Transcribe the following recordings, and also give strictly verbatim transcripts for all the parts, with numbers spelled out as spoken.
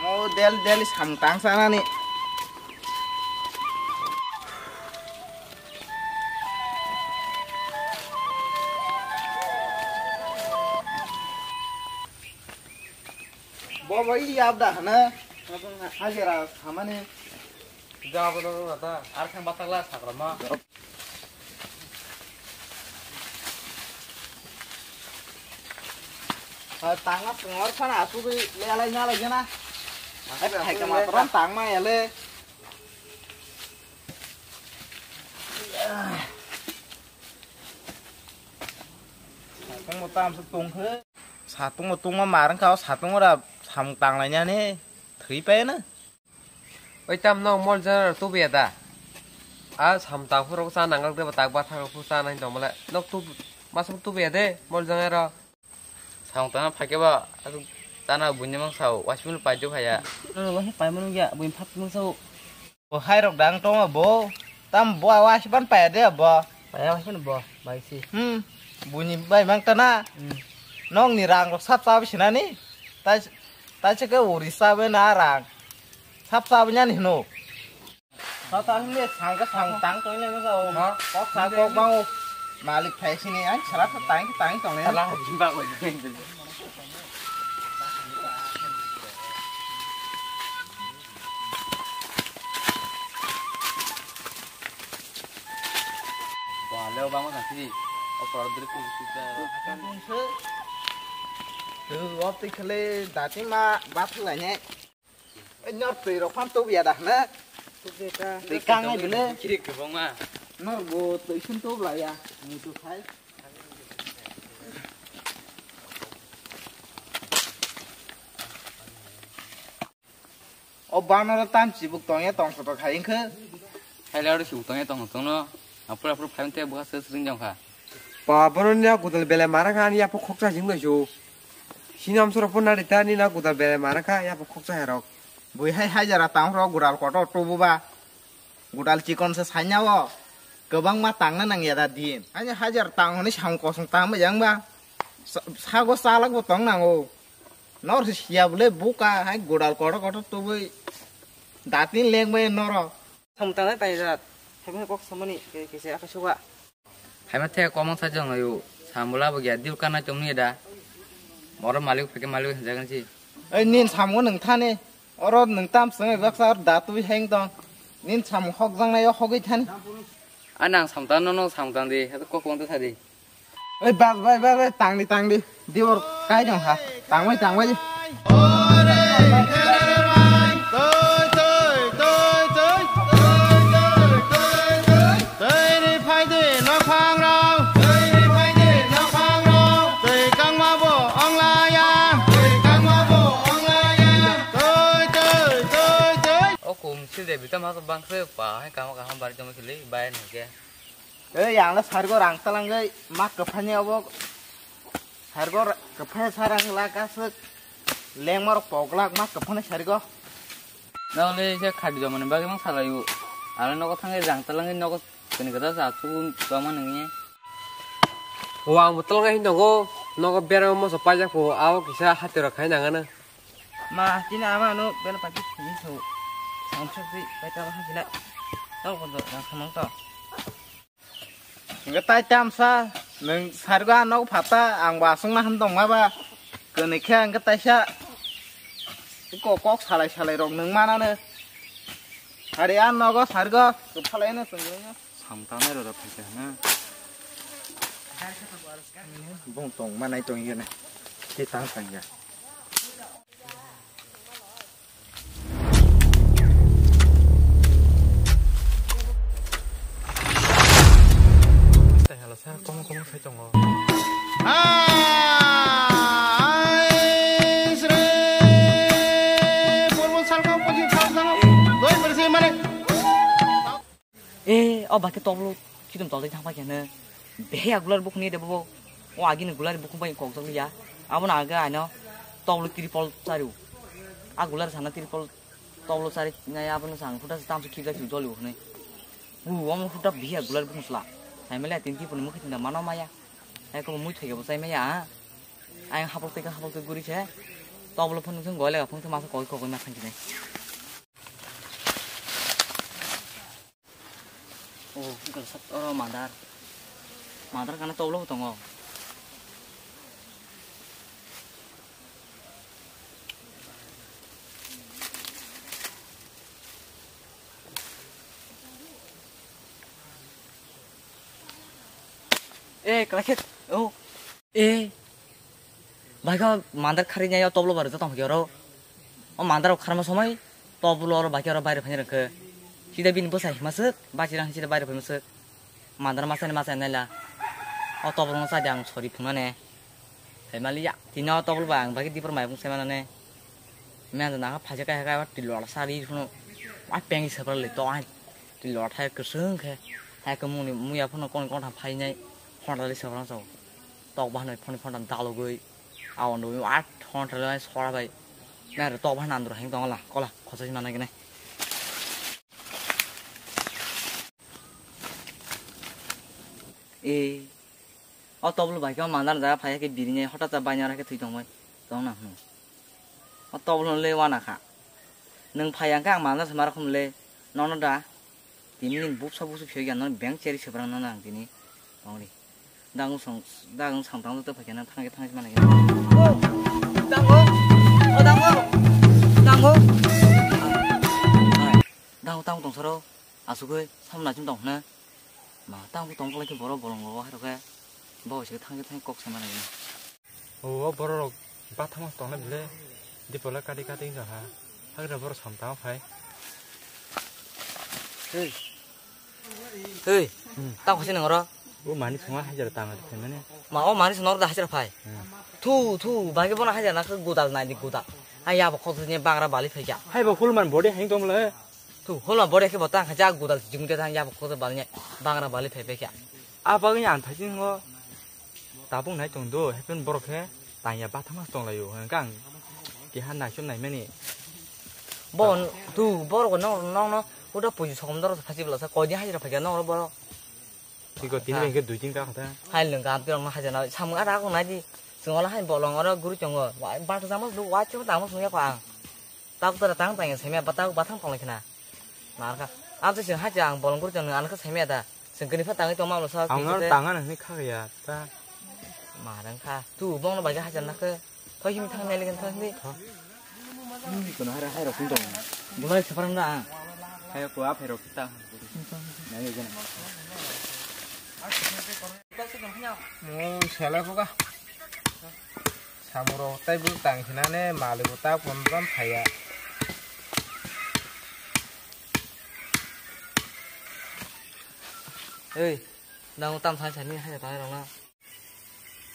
O del del samtang sanani. Bo bo i yab da hana. Hajira samani. Jabo no na ta. Ar khang batak la sakra ma. Tangma sengor sana aku ke lelai nyala jana. Hai kama tron tangma ya le. Satung mo tam satung he. Satung mo tungma marang kau satung ora samung tanglai nyane. Thui pai na. Oi tam no mol jana tubiya da. A sam ta phuro sa nangal de tak ba thang phu sa nai dong male. Nok tu masuk tubiya de mol jana ro. Samung tangna phaikhe ba, aswk chana buini mang sao, waismani paidi phaiya. Ano waismani paimani wngya, buini phat mang sao. Bo hai rok dang tongo bo, tam bo waismani paiya de bo. Paiya waismani bo, bai si. Hmm, buini bai mang tana. Hmm. Nokni rang rok sap chabi sinani, tai, tai se ke uri chabi na rang. Sap chabi nani hino. Sata hwnwi sangkhe sang tang tongwi nai masa o. Ha? Kok sa kok bang o. Malik phai sini ang sara sa tang tang tong ya. Salah jimba ko. Ba leo bang ma sini. O kor dri ku ku. Tu op ti khale dati ma bat lai ne. Nor twi rok phan tubiya da hne. Twi kang nai bile. Kiri kwbangma. Nor bo twi sun tubla ya. Mutu khai. O banoro tam chibuk tongya tong soto khai wngkhe. Hai laro chibuk tongya tong tongno. Apur apur phai te buha se sring jong kha. Pa bono nya gudal bele mara kha ani apo khoksa jing dai su. Sinam soro pon nari ta ni na gudal bele mara kha ya apo khoksa herok. Bui hai hajara tang ro gudal kotor tubu ba. Gudal chikon se sanya o. Kwbangma tangna nang ya da din. Ani hajar tang honi sang kosong tang ba yang ba. Sa-, sago salak bo tong nang o. Nor se siya bole buka hai gudal kotor kotor tubui. Datin leng bai noro. Samung tangnai tani jat. Hai kok samani ke, kese akai suga. Hai ma the komang sa jong ayu. Samula bo gya diu kana chomni da. Moro malik pheke malik jagan si. Ei nin samung nung thani. Oro nung tam sung baksa or da tui heng tong. Nin samung hok jang nai hogoi thani. A nang samtang no no samtang di. Kok kong ta sa di. Oi bas bai bas bai tangdi tangdi. Dior kai jong ha. Tangbai tangbai. O kum sil de bita ma bang se pa hai kama kama bari jong sili bai nang ke. Ei, ang le sargo rang talangwi ma kwphani obo. Sargo ra-, kwphai sarang la kasuk. Lengmar poglak ma kwphani sargo. Nole se khadi jomani bagwi mang salayu. Ale nogo thangwi rang talangwi nogo kani kata sa tu toma nangye. Wang botol ngai nogo, nogo bera mo so pajak po, awo kisa hati rok khai nangana. Ma, tini ama no bela pagi ni so. Samsok di pai ta ha gila. Tau ko do na samang to. Hingke tai tamsa, nwng sargo ang nogo phata, ang bo aswkno han tongma ba, kwnwi khe hingke taisa kok, kok salai salai rok nwng manano. Hari ang nogo sargo, kwphalai no chwng nwng. Sam tangnai rok phaikha hwnwi. Bong tong manai tong yene, tei tang tang ya. Tei hala sa komo komo sai tongo. Ai, sre, purbo salkam pochi salkam, doi bersi mane. E, o bake toklo kitum toltwi thangpai khe hwnwi. Behe a gular bukhung ni de bobo. O agini gular bukhung bai kokjak liya. Abono age aino toklo tripol chario. A gular sana tripol toklo chari nai abono sang phuta se tamso khibjak khibjak jolio hwnwi. Bu omo phuta behe a gular bukhung sla. Saimale tin tipuni mukhi tinda mano maya. Eko mui thwike bo chaimaya. Ayang hapok twi hapok twi guri se. Tobolo phone thung goi lega phone thung masa koi koi ma thang kine. Oh, hwnkhe sat oro madar. Madar kana tobolo bo tongo. Eh, kalakhet. Oh. Eh. Baikha mandar khari nyai o toblo bar jotong phaikhe oro. O mandar rok kharma somoi toblo oro baikha oro baire phaini rwkhe. Sida bini bwsai himaswk, bachirang sida baire phaimaswk. Mandar masani masai naila. O toblo no sadi ang sori phunane. Hai maliya, tini o tobol ba ang bagwi dipor maibung sai manane. Menda nang phaisa kai kai twi lora sari phunu. Wa pengi sabra le to ai. Twi lora thai kwswng khe. Hai khe mungni muya phunu kon kon tham phainai. Honda le sabra so. Tok ba hanai phone phone dalogwi. Awan do wa honda le sora bai. Na tok ba nandro heng tong la. Kola khosa si manai gene. Eh. O tobol bai khe o mandar jaga phai khe biri nai hota cha bainara khe thwi tongbai tong na hwnwi. O tobol le wana kha. Nwng phai ang khe ang mandar se mara khum le nono da. Tini ni buksa buksa phiyok ya nono beng cheri se brang nono ang tini. Tongri. Dangu song dangu samtang to phai khe nang thang khe thang khe mana khe. O dangu. O dangu. Dangu. Dangu tang tong saro. Asugwi samna chim tong hna. Ma tang tong khlai khe borok bolong rogo hai rokhe. Bo se thang khe thang kok se mana khe. O, o borok rok bathang mas tong na bile. Dipola kati kati wngkha ha. Hagra borok sam tang phai. Hey. Hey. Tang khasi nang ro. O mani songma hajar tang phai mane. Ma o mani songma da hajar phai. Hmm. Thu, thu, bagi bona hajar na khe gudal nai di gudal. Ai ya bo khok ni bangra bali phai kya. Hai bo hul man body hang tong le. Thu, hol man body khe bo tang kha jak gudal jung te thang ya bo khok bali nai bangra bali phai phai kya. A bagwi ang thaisingo. Tabuk nai tong do, hepen borok khe tangya bathama tong laio, hwnka ang keha naisuk naimani. Bo tu borok no nong no uda puji sokom doro phasi bwlasa koi din hajira phai nong ro borok. Tiko tini Ha. Hingke dui tin ka kha. Hai lwng gam tirok no hajana samung ara kong nai di. Chwng ola hai bolong oro guri tongo. Wa-, bata jamo su wa chemo tamo sung ya ko ang. Tabuk tora tang tang ya semya bata bathang tong lai khna. Narkha. Ang se hai ang bolong guri tong ang kha semya da. Sengkini pha tangwi tongma bwsa Ang sengkhe no te. Tanga nang ni kha ya ta. Ma rang kha. Tu bong no bai hajar na khe. Thoi him thang nai legen thoi him. Ni kono hara hai rok tong. Bulai separang da. Hai ko a phai rok ta. Nai legen. Mo sela ko ka. Samuro tai bu tang hinane mali bu ta pon ram phaya. Ei, nang tam sai sai ni hai ta rong na.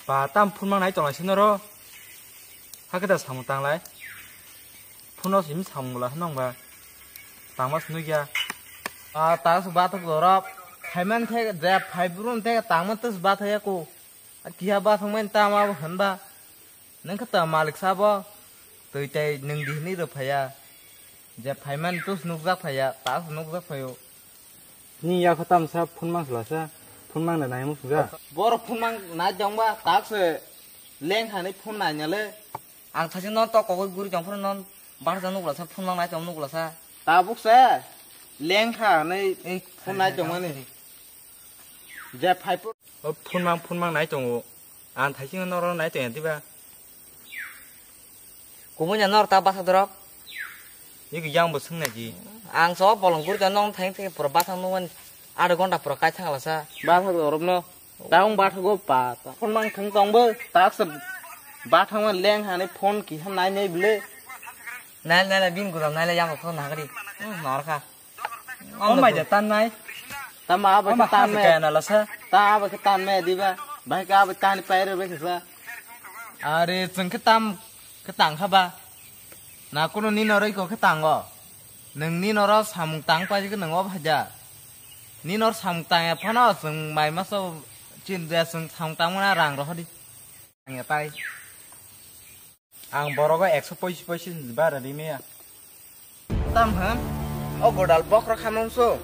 Ba tam phun mang nai tong lai sino ro. Hakhe da samung tang lai. Phun no sim samung la nong ba. Tang mas nui ya. A ta su ba ta dorop. Phaiman the je phai burun the tang man tus ba the ya ku. A kiha ba thang man tam abo han ba. Nang kha ta malik sabo. Tui tai nang di ni ro phaya. Je phaiman tus nukjak phaya, ta su nukjak phayo. Ni ya kho tamsa phun mang sala sa, phun mang da nai musung ja. Boro phun mang nai jong ba, tak se leng hani phun nai nya le. Ang thajin non to kokoi guri jong phun non, bar jang nukla sa, phun mang nai jong nukla sa. Tabuk se leng kha nei phun nai jong mani. Je phai pu- O phun mang, phun mang nai tongo. Ang thajin noro nai tong ya diba. Kubun ya nor ta basa dorok. Iki yang bo sung nai ji. Ang so bolong guri ta nong thang thang pura basa nung man. Ada gonda pura kai thang lasa. Basa dorok no. Taung basa go pa ta. Phone mang thang tong bo. Tak se ba thang man leng hani phone ki han nai nai bile. Nai nai la bin gudam nai la yang phone na gari. Hmm, nor kha. Om bai de tan nai. Tama aba ke tan me. Kaya na lasa. Ta aba ke tan me diba. Bai ka aba tan pai re be sa. Are chwng khe tam khe tang kha ba. Na kuno ni noroi ko khe tango. Nang ni noro samung tang pai khe nang ob haja. Ni nor samung tang ya phano chwng mai maso chin ja chwng samung tang mana rang rohodi. Ang ya tai. Ang borogo ekso poisis poisis bara rimaya. Tam hwn? O godal bokhorok khamung so.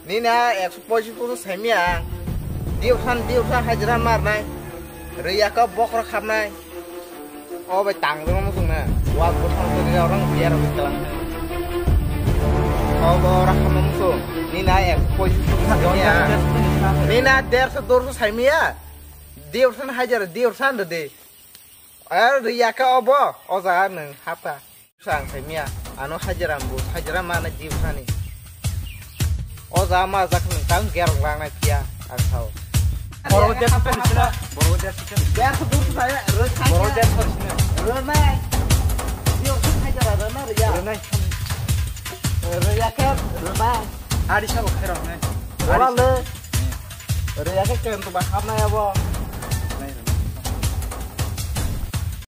Nini a ekso poisis poisis saimaya ang. Diusan diusan hajira marnai. Riyaka bokhorok khamnai. O bai tang jong musung Bwsang twi rw rang biya rw kalang. Obo ora hamung so. Nina ek position sa ya. Nina derso dorso saimiya. Diyor san hajar diyor san de. Ar riyaka obo. O jaga nung hata. Sang saimiya. Ano hajar ambu. Hajar mana diyor sani. O jaga ma jak nung tang gerong lang na kiya. Ang sao. Borok derso pen sina. Borok derso pen. Derso dorso saya. Rw saya. Borok derso sina. Rw na. Diyor san hajar rw na riya. Rw na. Riyaka rw na. Ari sabo khairok nai. Ora le. Riyaka ken to ba hamna ya bo.